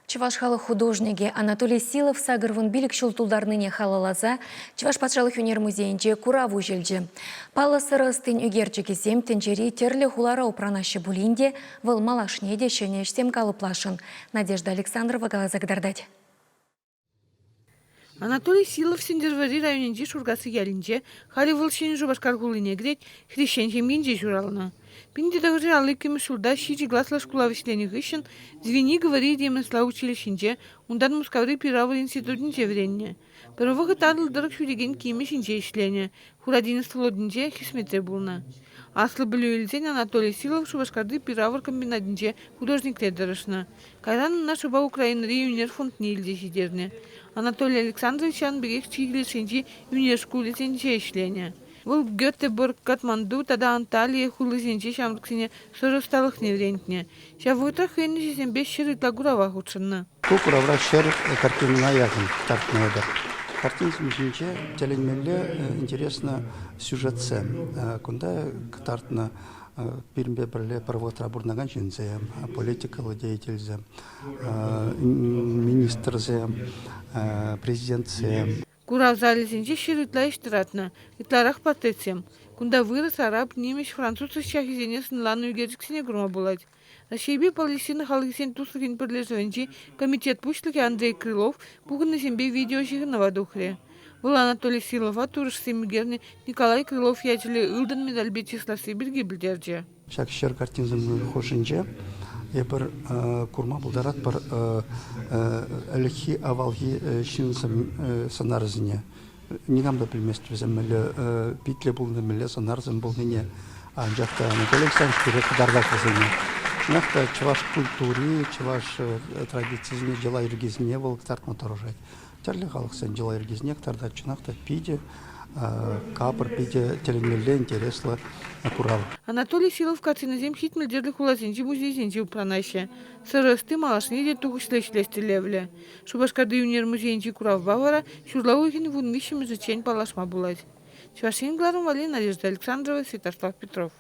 Чӑваш халӑх художникӗ Анатолий Силов 85 ҫул тултарнине халалласа Чӑваш патшалӑх ӳнер музейӗнче курав уҫӑлчӗ. Паллӑ сӑрӑ ӑстин ӳкерчӗкӗсем тӗнчери тӗрлӗ хулара упранаҫҫӗ пулин те вӑл малашне те ҫӗнӗ ӗҫсем калӑпласшӑн, Надежда Александрова каласа кӑтартать. Анатолий Силов Сӗнтӗрвӑрри районӗнчи Шуркасси ялӗнче, халӗ вӑл Ҫӗнӗ Шупашкар хулине кӗрет, хресчен ҫемйинче ҫуралнӑ. 1952 ҫулта ҫичӗ класлӑ шкула вӗҫленӗ хыҫҫӑн Звениговӑри ремесла училищинче, унтан Мускаври пир-авӑр институтӗнче вӗреннӗ. Пӗр вӑхӑт Атӑл тӑрӑх ҫӳрекен кимӗ ҫинче ӗҫленӗ, Хура тинӗс флотӗнче хӗсметре пулнӑ. Аслӑ пӗлӳ илсен Анатолий Силов Шупашкарти пир-авӑр комбинатӗнче художникре тӑрӑшнӑ. Кайран ӑна шӑпа Украинӑри ӳнер фондне илсе ҫитернӗ. Анатолий Александрович ҫавӑн пекех чикӗ леш ӳнер шкулӗсенче ӗҫленӗ. Вӑл Гетеборг, Катманду тата Анталия хулисенче ҫамрӑксене сӑрӑ ӑсталӑхне вӗрентнӗ. Ҫав вӑхӑтрах хӑйӗн ӗҫӗсемпе ҫӗр ытла курава хутшӑннӑ. Ку куравра ҫӗр картинӑна яхӑн кӑтартнӑ эпӗ. Картинсем ҫинче тӗлӗнмелле интереслӗ сюжетсем. Кунта кӑтартнӑ пирӗнпе пӗрле пӗр вӑхӑтра пурӑнакан ҫынсем, политикӑллӑ деятельсем, министрсем, президентсем. Курав залӗсенче ҫӗр ытла ӗҫ тӑратнӑ, ытларах портретсем. Кунта вырӑс, араб, нимӗҫ, француз ӑсчахӗсене сӑнланӑ ӳкерчӗксене курма пулать. Раҫҫейпе Палестина халӑхӗсен туслӑхӗн пӗрлешӗвӗнчи комитет пуҫлӑхӗ Андрей Крылов пухӑннисемпе видеоҫыхӑнӑва тухрӗ. Вӑл Анатолий Силова турӑшсем ӳкернӗ Николай Крылов ячӗллӗ ылтӑн медальпе чысласси пирки пӗлтерчӗ. Ҫак ҫӗр картинсем хушшинче эпир курма пултаратпӑр ӗлӗкхи авалхи ҫынсем сӑнарӗсене. Никам та пӗлмест вӗсем мӗнле питлӗ пулнӑ, мӗнле сӑнарсем пулнине. Анчах та Анатолий Александрович пире кӑтартать вӗсене. Чӑнах та чӑваш культури, чӑваш традицисене, йӑла-йӗркисене вӑл кӑтартма тӑрӑшать. Тӗрлӗ халӑхсен йӑла-йӗркисене кӑтартать. Чӑнах та питӗ капӑр, питӗ тӗлӗнмелле интереслӗ курав. Анатолий Силов картинӑсем ҫитмӗл тӗрлӗ хуласенчи музейсенче упранаҫҫӗ. Сӑрӑ ӑсти малашне те тухӑҫлӑ ӗҫлес тӗллевлӗ. Шупашкарти ӳнер музейӗнчи куравпа вара ҫурла уйӑхӗн вунвиҫҫӗмӗшӗччен паллашма пулать. Чӑваш Ен кӑларӑм валли Надежда Александрова, Святослав Петров.